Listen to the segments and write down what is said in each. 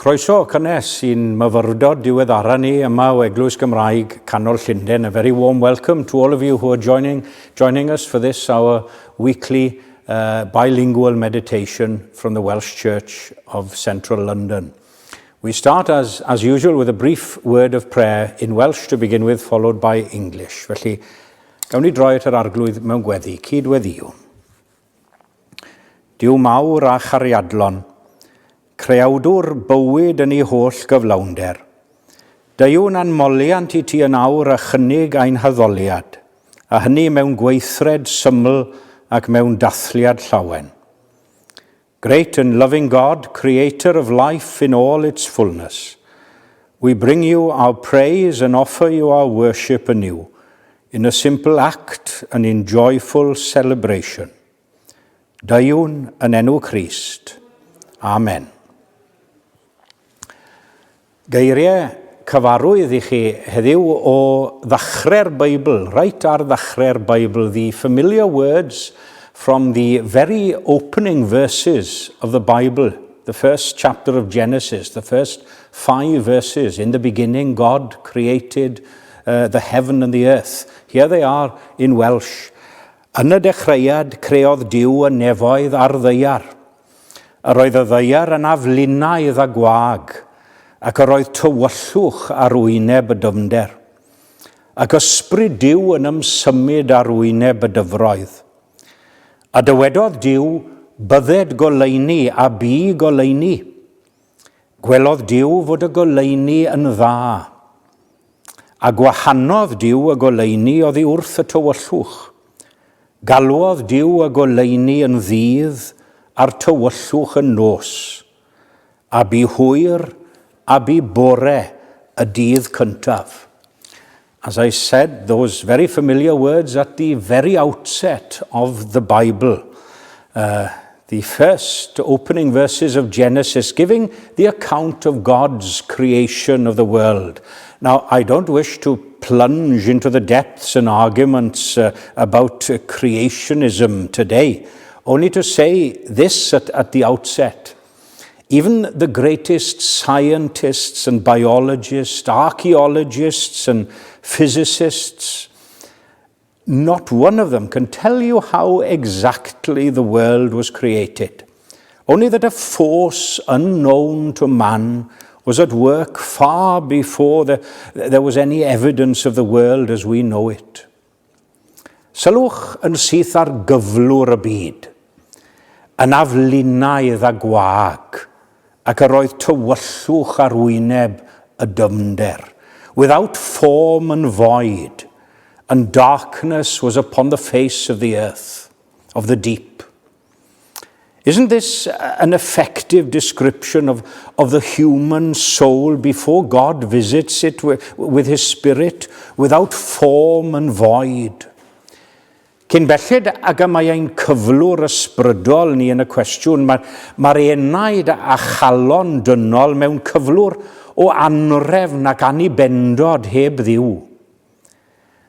Croeso cynnes i'n myfyrdod diweddara ni yma o Eglwys Gymraeg Canol Llundain. A very warm welcome to all of you who are joining, joining us for this, our weekly bilingual meditation from the Welsh Church of Central London. We start as, as usual with a brief word of prayer in Welsh to begin with, followed by English. Felly, gawn ni droi at yr arglwydd mewn gweddi, cyd-weddïwn. Duw mawr a chariadlon, creawdwr bywyd yn ei holl gyflawnder. Deuwn a'n moliant i ti yn awr a chynnig ein haddoliad, a hynny mewn gweithred syml ac mewn dathliad llawen. Great and loving God, creator of life in all its fullness, we bring you our praise and offer you our worship anew, in a simple act and in joyful celebration. Deuwn yn enw Crist. Amen. Geiriau cyfarwydd i chi heddiw o ddechrau'r Beibl, reit ar ddechrau'r Beibl, the familiar words from the very opening verses of the Bible, the first chapter of Genesis, the first five verses. In the beginning, God created the heaven and the earth. Here they are in Welsh. Yn y dechreuad, creodd Duw y nefoedd a'r ddaear. Yr oedd y ddaear yn aflunaidd a gwag, ac yr oedd tywyllwch ar wyneb y dyfnder. Ac ysbryd Duw yn ymsymud ar wyneb y dyfroedd. A dywedodd Duw, Bydded goleuni, a bu goleuni. Gwelodd Duw fod y goleuni yn dda. A gwahanodd Duw y goleuni oddi wrth y tywyllwch. Galwodd Duw y goleuni yn ddydd a'r tywyllwch yn nos. A bu hwyr a bu bore y dydd cyntaf. As I said, those very familiar words at the very outset of the Bible. The first opening verses of Genesis, giving the account of God's creation of the world. Now, I don't wish to plunge into the depths and arguments about creationism today, only to say this at, at the outset. Even the greatest scientists and biologists, archaeologists and physicists, not one of them can tell you how exactly the world was created. Only that a force unknown to man was at work far before the, there was any evidence of the world as we know it. Sylwch yn syth ar gyflwr y byd, yn aflunaidd a gwag, ac yr oedd tywyllwch ar wyneb y dyfnder, without form and void, and darkness was upon the face of the earth, of the deep. Isn't this an effective description of, of the human soul before God visits it with, with his spirit, without form and void? Cyn belled ag y mae ein cyflwr ysbrydol ni yn y cwestiwn, mae'r mae enaid a chalon dynol mewn cyflwr o anrefn ac anibendod heb Dduw.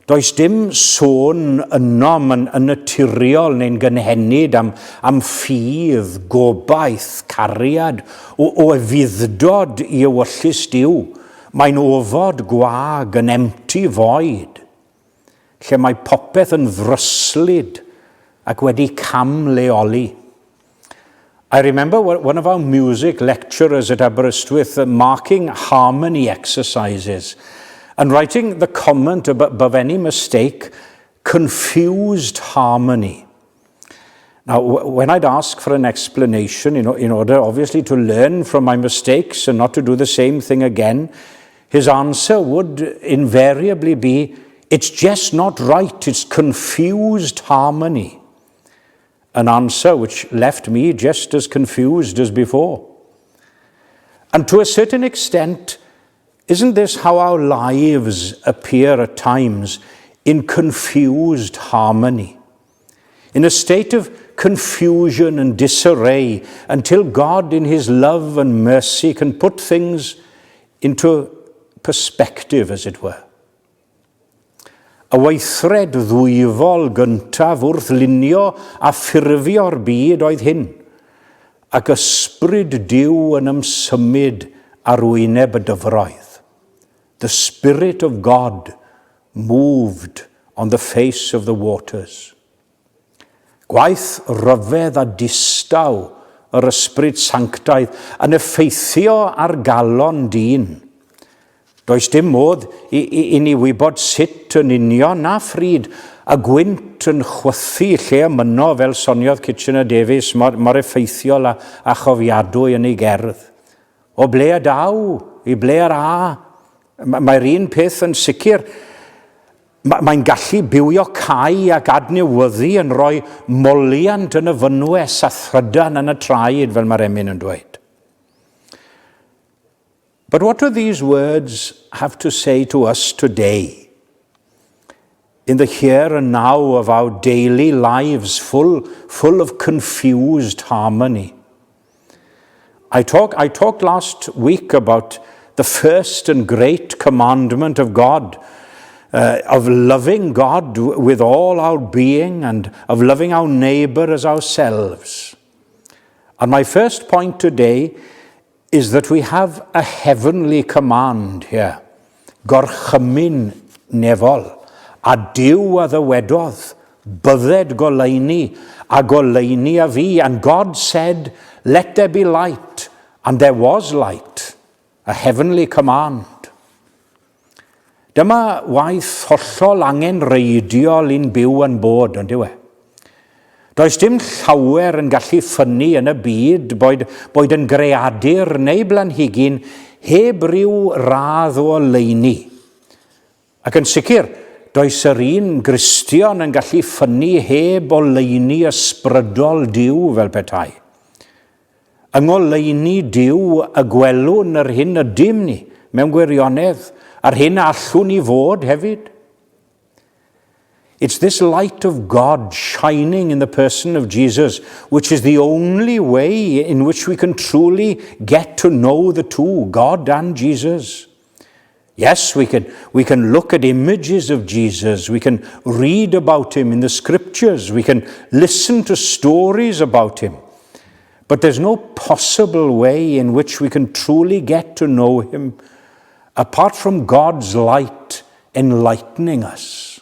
Does dim sôn ynom yn, yn naturiol neu'n gynhenid am, am ffydd, gobaith, cariad, o, o ufudd-dod i ewyllys Duw. Mae'n ofod gwag, yn empty void, lle mae popeth yn ddryslyd ac wedi camleoli. I remember one of our music lecturers at Aberystwyth marking harmony exercises and writing the comment above any mistake, confused harmony. Now, when I'd ask for an explanation, in, in order obviously to learn from my mistakes and not to do the same thing again, his answer would invariably be, it's just not right, it's confused harmony. An answer which left me just as confused as before. And to a certain extent, isn't this how our lives appear at times in confused harmony? In a state of confusion and disarray until God, in His love and mercy, can put things into perspective, as it were. Y weithred ddwyfol gyntaf wrth lunio a ffurfio'r byd oedd hyn, ac ysbryd Duw yn ymsymud ar wyneb y dyfroedd. The Spirit of God moved on the face of the waters. Gwaith rhyfedd a distaw yr Ysbryd Sanctaidd yn effeithio ar galon dyn. Does dim modd i, i, i ni wybod sut yn union na phryd y gwynt yn chwythu lle y mynno fel soniodd Kitchener Davies mor, mor effeithiol a, a chofiadwy yn ei gerdd. O ble y daw, i ble yr a. Mae'r un peth yn sicr, Mae'n gallu bywiocae ac adnewyddu yn rhoi moliant yn y fynwes a thrydan yn y traed, fel mae'r emyn yn dweud. But what do these words have to say to us today? In the here and now of our daily lives full, full of confused harmony. I, talk, I talked last week about the first and great commandment of God, uh, of loving God with all our being and of loving our neighbor as ourselves. And my first point today is that we have a heavenly command here. Gorchymyn nefol. A Duw a ddywedodd, bydded goleuni, a goleuni a fu. And God said, let there be light. And there was light. A heavenly command. Dyma waith hollol angenrheidiol i'n byw yn bod, ond yw e? Does dim llawer yn gallu ffynnu yn y byd, boed, boed yn greadur neu blanhigyn, heb ryw radd o oleuni. Ac yn sicr, does yr un Gristion yn gallu ffynnu heb oleuni ysbrydol Duw fel petai. Yng ngoleuni Duw y gwelwn yr hyn ydym ni mewn gwirionedd, a'r hyn a allwn ni fod hefyd. It's this light of God shining in the person of Jesus, which is the only way in which we can truly get to know the two, God and Jesus. Yes, we can, we can look at images of Jesus, we can read about him in the scriptures, we can listen to stories about him. But there's no possible way in which we can truly get to know him apart from God's light enlightening us.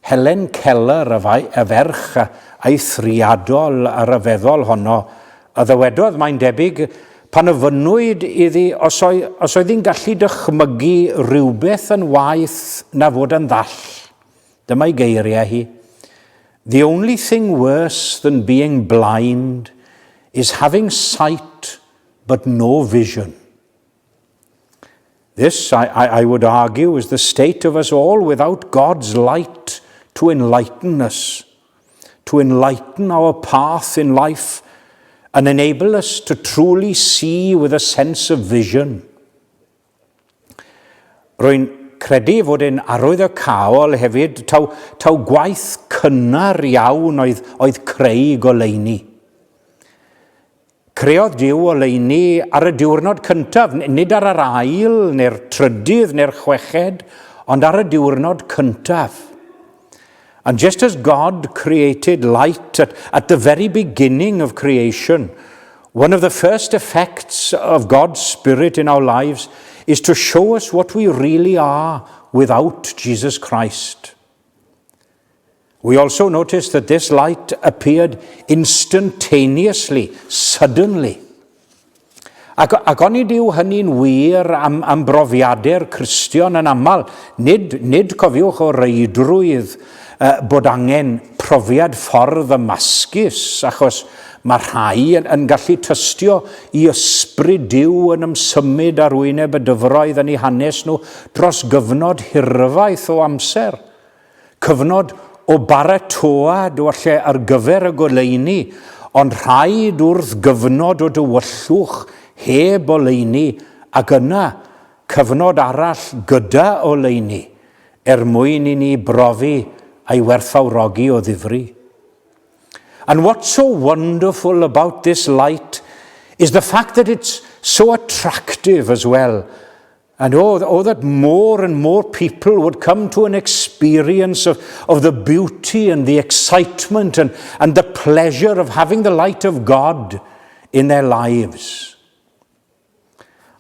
Helen Keller, y, y ferch eithriadol a ryfeddol honno, a ddywedodd mae'n debyg pan ofynnwyd iddi os oedd, os oedd hi'n gallu dychmygu rhywbeth yn waeth na fod yn ddall. Dyma'i geiriau hi. The only thing worse than being blind is having sight but no vision. This, I, I, I would argue, is the state of us all without God's light to enlighten us, to enlighten our path in life and enable us to truly see with a sense of vision. Rwy'n credu fod e'n arwyddocaol hefyd taw, taw gwaith cynnar iawn oedd, oedd creu goleuni. Creodd Duw oleuni ar y diwrnod cyntaf, nid ar yr ail, neu'r trydydd, neu'r chweched, ond ar y diwrnod cyntaf. And just as God created light at, at the very beginning of creation, one of the first effects of God's Spirit in our lives is to show us what we really are without Jesus Christ. We also notice that this light appeared instantaneously, suddenly. Ac, ac onid yw hynny'n wir am, am brofiadau'r Cristion yn aml, nid, nid cofiwch o reidrwydd uh, bod angen profiad ffordd Ddamascus, achos mae rhai yn, yn gallu tystio i ysbryd Duw yn ymsymud ar wyneb y dyfroedd yn eu hanes nhw dros gyfnod hirfaith o amser. Cyfnod o baratoad o lle ar gyfer y goleuni, ond rhaid wrth gyfnod o dywyllwch heb oleuni ac yna cyfnod arall gyda oleuni er mwyn i ni brofi a'i werthfawrogi o ddifri. And what's so wonderful about this light is the fact that it's so attractive as well. And oh, oh, that more and more people would come to an experience of, of the beauty and the excitement and, and the pleasure of having the light of God in their lives.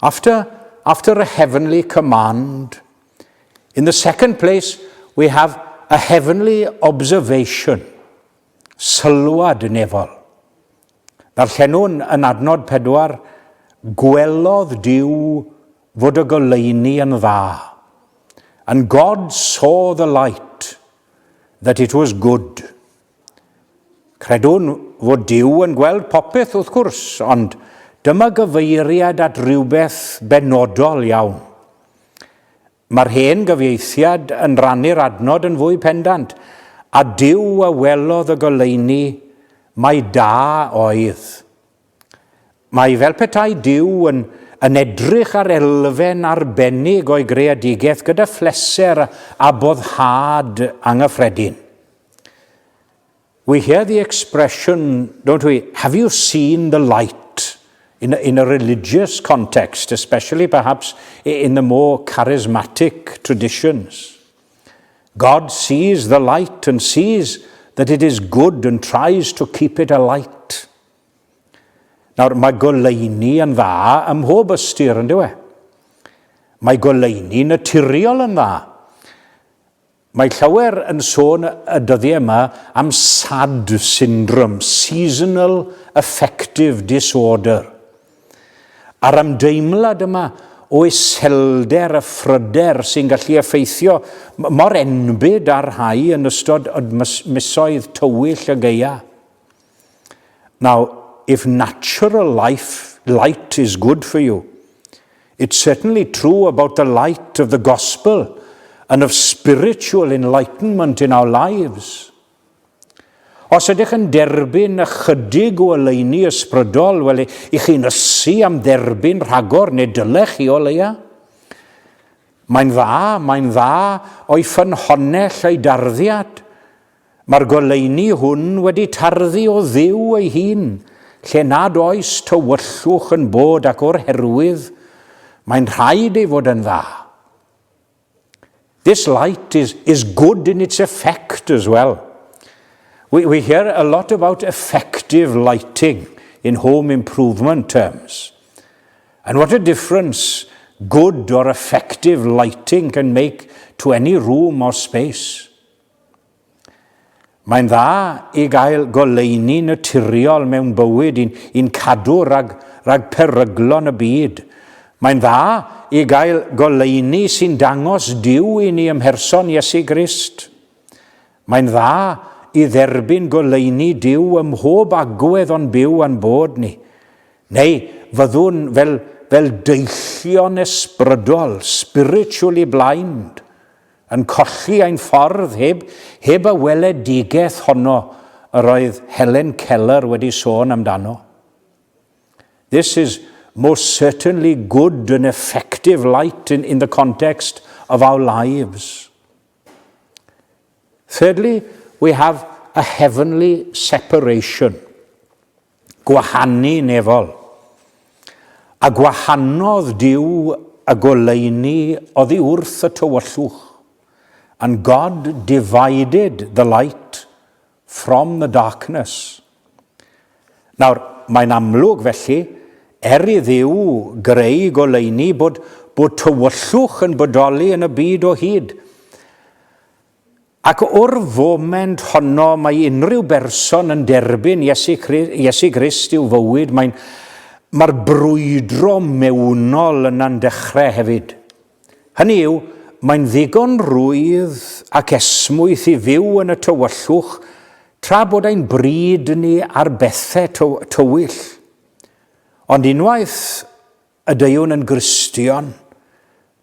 After, after a heavenly command, in the second place, we have a heavenly observation, sylwad nefol. Ddarllenwn yn adnod 4, Gwelodd Duw fod y goleuni yn dda. And God saw the light, that it was good. Credwn fod Duw yn gweld popeth wrth gwrs, ond dyma gyfeiriad at rywbeth benodol iawn. Mae'r hen gyfieithiad yn rhannu'r adnod yn fwy pendant, A Duw a welodd y goleuni, mai da oedd. Mae fel petai Duw yn, yn edrych ar elfen arbennig o'i greadigaeth gyda phleser a boddhad anghyffredin. We hear the expression, don't we, have you seen the light? In a, in a religious context, especially perhaps in the more charismatic traditions. God sees the light and sees that it is good and tries to keep it alight. Nawr, mae goleuni yn dda ym mhob ystyr, yn dyw e? Mae goleuni naturiol yn dda. Mae llawer yn sôn y dyddiau yma am SAD syndrome, Seasonal Affective Disorder. A'r ymdeimlad yma o iselder a phryder sy'n gallu effeithio mor enbyd ar rhai yn ystod misoedd tywyll y gaea. Now, if natural life, light is good for you, it's certainly true about the light of the gospel and of spiritual enlightenment in our lives. Os ydych yn derbyn ychydig o oleuni ysbrydol, wel, i chi'n ysu am dderbyn rhagor, neu dylech chi o leia. Mae'n dda, mae'n dda o'i ffynhonnell ei darddiad. Mae'r goleuni hwn wedi tarddu o Dduw ei hun, lle nad oes tywyllwch yn bod ac o'r herwydd, mae'n rhaid ei fod yn dda. This light is, is good in its effect as well. We, we hear a lot about effective lighting in home improvement terms. And what a difference good or effective lighting can make to any room or space. Mae'n dda i gael goleuni naturiol mewn bywyd i'n, i'n cadw rhag, rhag peryglon y byd. Mae'n dda i gael goleuni sy'n dangos Duw i ni ym mherson Iesu Grist. Mae'n dda i dderbyn goleuni Duw ym mhob agwedd o'n byw a'n bod ni. Neu fyddwn fel, fel deillion ysbrydol, spiritually blind, yn colli ein ffordd heb, heb y weledigaeth honno yr oedd Helen Keller wedi sôn amdano. This is most certainly good and effective light in, in the context of our lives. Thirdly, we have a heavenly separation. Gwahanu nefol. A gwahanodd Duw y goleuni oddi wrth y tywyllwch. And God divided the light from the darkness. Nawr, mae'n amlwg felly, er i Dduw greu goleuni, bod, bod tywyllwch yn bodoli yn y byd o hyd. Ac o'r foment honno mae unrhyw berson yn derbyn Iesu, Iesu Grist i'w fywyd, mae'n, mae'r brwydro mewnol yna'n dechrau hefyd. Hynny yw, mae'n ddigon rwydd ac esmwyth i fyw yn y tywyllwch tra bod ein bryd ni ar bethau tywyll. Ond unwaith y deuwn yn Gristion.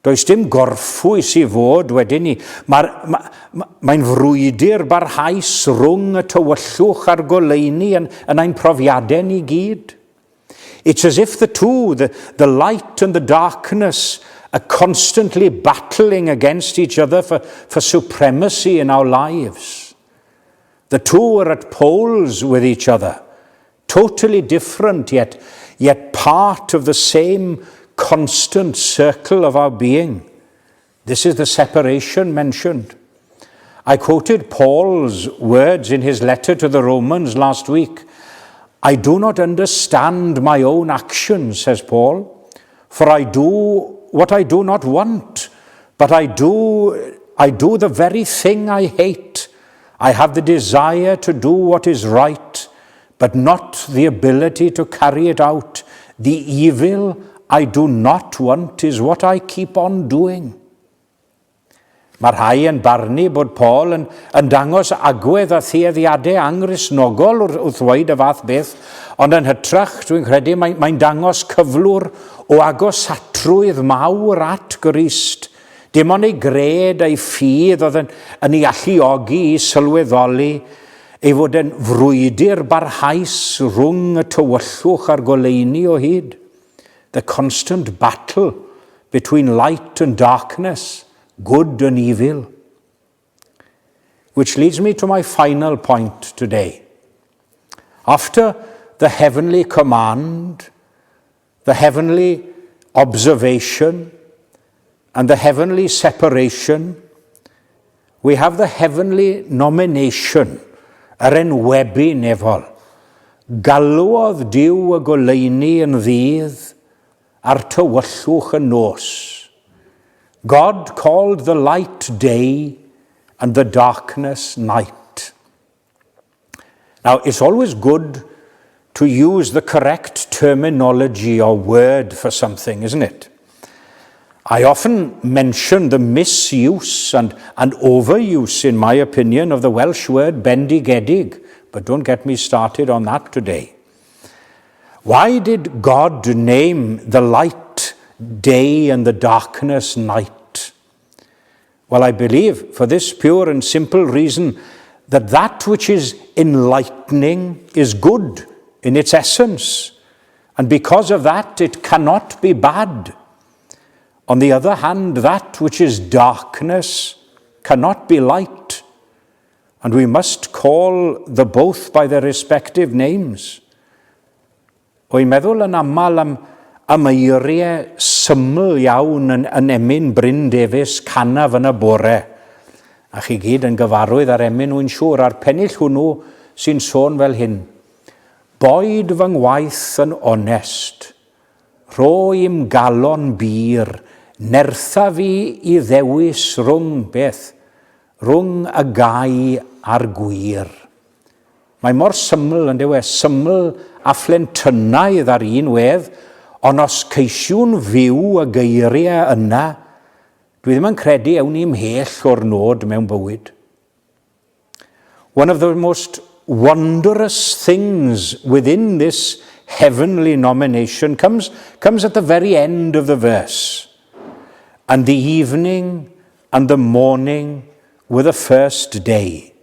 Does dim gorffwys i fod wedyn ni. Mae'r, ma, ma, mae'n frwydr barhaus rhwng y tywyllwch a'r goleuni yn, yn ein profiadau ni gyd. It's as if the two, the, the light and the darkness, are constantly battling against each other for, for supremacy in our lives. The two are at poles with each other, totally different yet, yet part of the same constant circle of our being. This is the separation mentioned. I quoted Paul's words in his letter to the Romans last week. I do not understand my own actions, says Paul. For I do what I do not want, but I do, I do the very thing I hate. I have the desire to do what is right, but not the ability to carry it out. The evil I do not want is what I keep on doing. Mae rhai yn barnu bod Paul yn, yn dangos agwedd a thueddiadau anghristnogol wrth, wrth ddweud y fath beth, ond yn hytrach, dwi'n credu, mae'n mae dangos cyflwr o agosatrwydd mawr at Grist. Dim ond ei gred a'i ffydd oedd yn, yn ei alluogi i sylweddoli ei fod yn frwydr barhaus rhwng y tywyllwch a'r goleuni o hyd. The constant battle between light and darkness, good and evil. Which leads me to my final point today. After the heavenly command, the heavenly observation, and the heavenly separation, we have the heavenly nomination, yr enwebu nefol. Galwodd Duw y goleuni yn ddydd a'r tywyllwch yn nos. God called the light day and the darkness night. Now, it's always good to use the correct terminology or word for something, isn't it? I often mention the misuse and, and overuse, in my opinion, of the Welsh word bendigedig, but don't get me started on that today. Why did God name the light day and the darkness night? Well, I believe for this pure and simple reason that that which is enlightening is good in its essence, and because of that it cannot be bad. On the other hand, that which is darkness cannot be light, and we must call the both by their respective names. Wy'n meddwl yn aml am, am eiriau syml iawn yn, yn emyn Bryn Davies, Canaf yn y bore. A chi gyd yn gyfarwydd ar emyn, wy'n siŵr, a'r pennill hwnnw sy'n sôn fel hyn. Boed fy ngwaith yn onest, rho i'm galon bur, nertha fi i ddewis rhwng beth? Rhwng y gau a'r gwir. Mae mor syml yn dyw e, syml a phlentynnaidd ar un wedd, ond os ceisiwn fyw y geiriau yna, dwi ddim yn credu ewn ni ymhell o'r nod mewn bywyd. One of the most wondrous things within this heavenly nomination comes, comes at the very end of the verse. And the evening and the morning were the first day.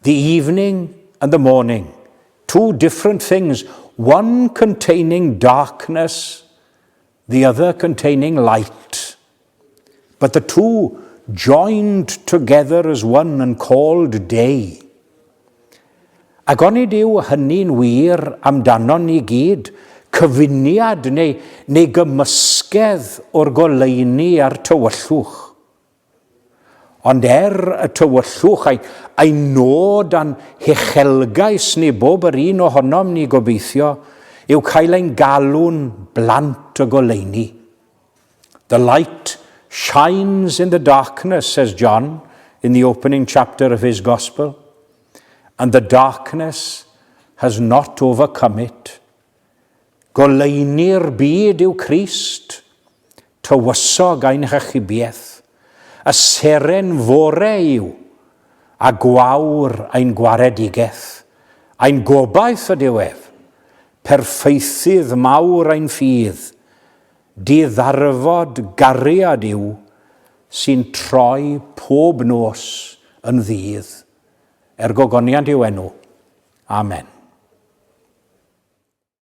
The evening and the morning, two different things, one containing darkness, the other containing light. But the two joined together as one and called day. Ac onid yw hynny'n wir amdanon ni gyd, cyfuniad neu, neu gymysgedd o'r goleuni a'r tywyllwch. Ond er y tywyllwch a'i, a'i nod a'n huchelgais ni bob yr un ohonom ni gobeithio yw cael ein galw'n blant y goleuni. The light shines in the darkness, says John in the opening chapter of his gospel, and the darkness has not overcome it. Goleuni'r byd yw Crist, tywysog ein hachubiaeth. Y seren fore yw, a gwawr ein gwaredigaeth. Ein gobaith ydyw ef, perffeithydd mawr ein ffydd. Diddarfod gariad yw sy'n troi pob nos yn ddydd. Er gogoniant i'w enw. Amen.